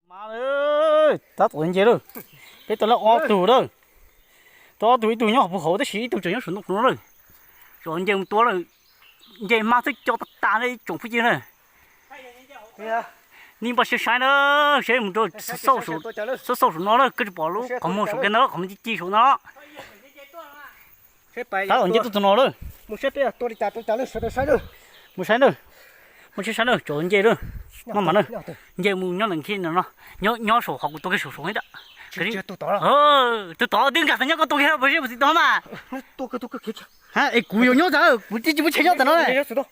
Mas, tab tom nce lawm. Peb tau lawm ob tug lawm. Tau ob tug, ib tug nyob hauv pug hauv tab sis ib tug tseem nyob saum ntoo no lawm. Tsom nce mus tua lawm. Nce hmab twb co tag tag li ib tsoom phooj ywg na. Nej npaj siab saib na, saib mus rau xauj saum no na, koj tsis pom lub qhov muag saum kiag ntawd, qhov muag ci ci saum no. Tab tom nce tuaj tus no lawm. Mus saib na, mus saib na, tsom nce lawm. Maj mam na, nce mus nyob ntawm nkhib no, nyob saum qhov kuv tua kiag saum saud ntag. Tus tod twb nkag tau nyob, koj tua kiag puas tsis tau mas. Es kuv yuav nyob ntawd, kuv tsis muaj tsheb nyob ntawm no.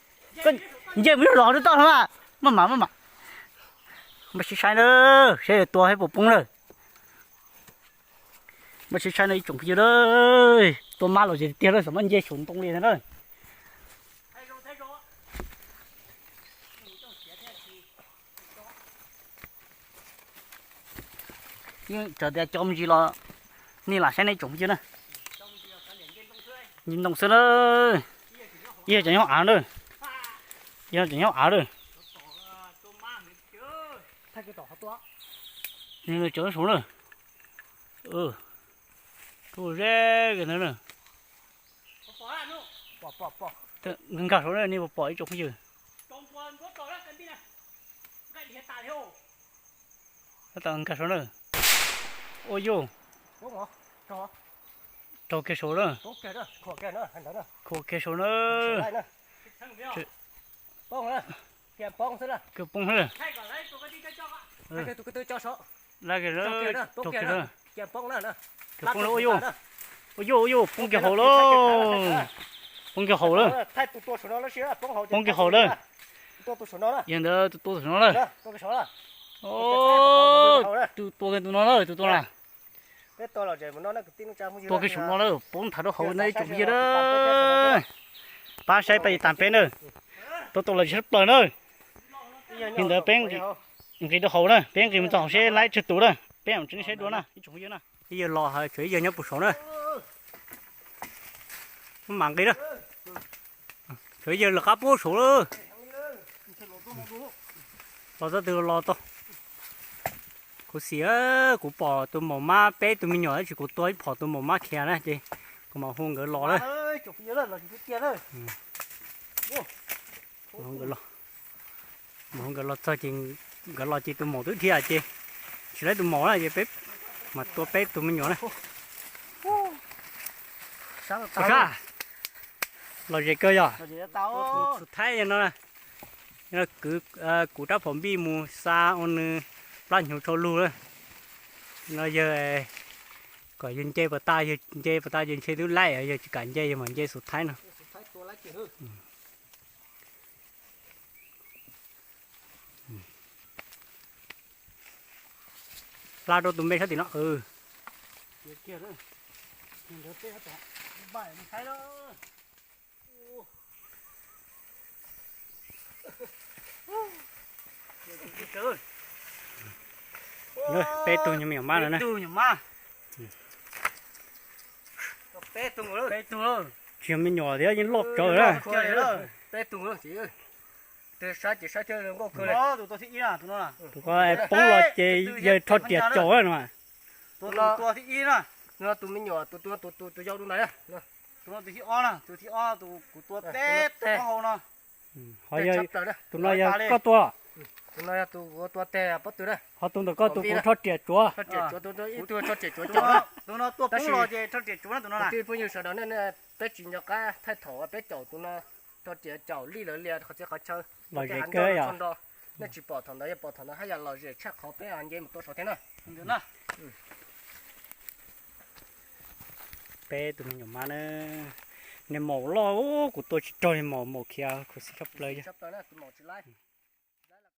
Nce mus lub zos rau toj no mas. Maj mam, maj mam. Npaj siab saib na, saib tua thiab puas poob na. Npaj siab saib no ib tsoom phooj ywg na. Tua mab los zem tiag lawm, xam mab nce saum ntoo li ntag na. Yeej tsam tias cov me ntsis los nej lam saib nej tsoom phooj ywg na. Ntsis ntoo xwb na. Ib yawg tseem nyob av na. Ib yawg tseem nyob av na. Cov saud na. Tuaj ze ntawd na. Nkag saud na, nej puas pom ib tsoom phooj yw? Tab tom nkag saud na. Ua yuj, raug kiag saud na. Khuam kiag saud na. Kawg poob na. Raug kiag na. Raug poob na. Ua yuj, ua yuj, ua yuj, poob kiag hauv lawm. Poob kiag hauv lawm. Poob kiag hauv lawm. Yog ntawd tus tua tus saud no lawm. Tus tua kiag tus no lawm, tus tua na. Tua kiag saum no lawm, poob nthav rau hauv na ib tsoom phooj ywg na. Pab saib pab tiv tam peb na. Tua tau los sab plaws na. Yog ntawd peb nqis rau hauv na, peb nqis mus txog hauv seb laib tsawg tus na, peb mam tseem saib dua na ib tsoom phooj ywg na. Ib yawg los, tshuav ib yawg nyob puag saud na. Maj mam nqis na. Tshuav ib yawg lawv qab puag saud lawm. Los txog twg los tau. Khuv xim, kuv pom tus maum mab peb tus me nyuam tab sis kuv tua ib phom tus maum mab khiav na ces kuv mam hu nkawd los na. Nkawd los, nkawd los txog ces, nkawd los ces tus maum twb dhia ces tsis laib tus maum na ces peb mam tua peb tus me nyuam na. Ua sab, los ze kawg yog. Xus Thaib no, kuv rab phom npij mus xa ua nws plab hnyuv tshau lug na. No yawg kom yawg nce puas tas, yawg nce puas tas ces ntshe twb laib, yawg tsis kam nce yawg mam nce Xus Thaib no. Hla rau tus me sab tim no. Peb tug nyuag me nyuam mab no na. Tsis yog me nyuam thiab, yeej loj tsawv na. Tus ko poob los ces yawg rho riam caum no. Tus me nyuam, tus yau tus ntawd. Tus no tus thib ob, tus thib ob tus kuv tua peb tug hauv no. Tus no yog koj tua. Tus no yog tus kuv tua teg pob tw na. Ho tus ntawm koj tus kuv rho riam tsuav. Ib tug rho riam tsuav caum. Tus no tua poob los ces rho riam tsuav na tus no. Phooj ywg sawv daws, peb tsis nco qab thaij thaum peb caum tus no rho riam caum lij lawv lias qhov txhia qhov chaw. Los zem kawg yom. Nej tsis pom thaum ntawd, yog pom thaum ntawd haj yam los zem tshaj qhov peb nce mus tua saud thiab na. Peb tus me nyuam mab na, niag maum loj, kuv tua tsis raug niag maum, maum khiav khuv xim tshaj plaws.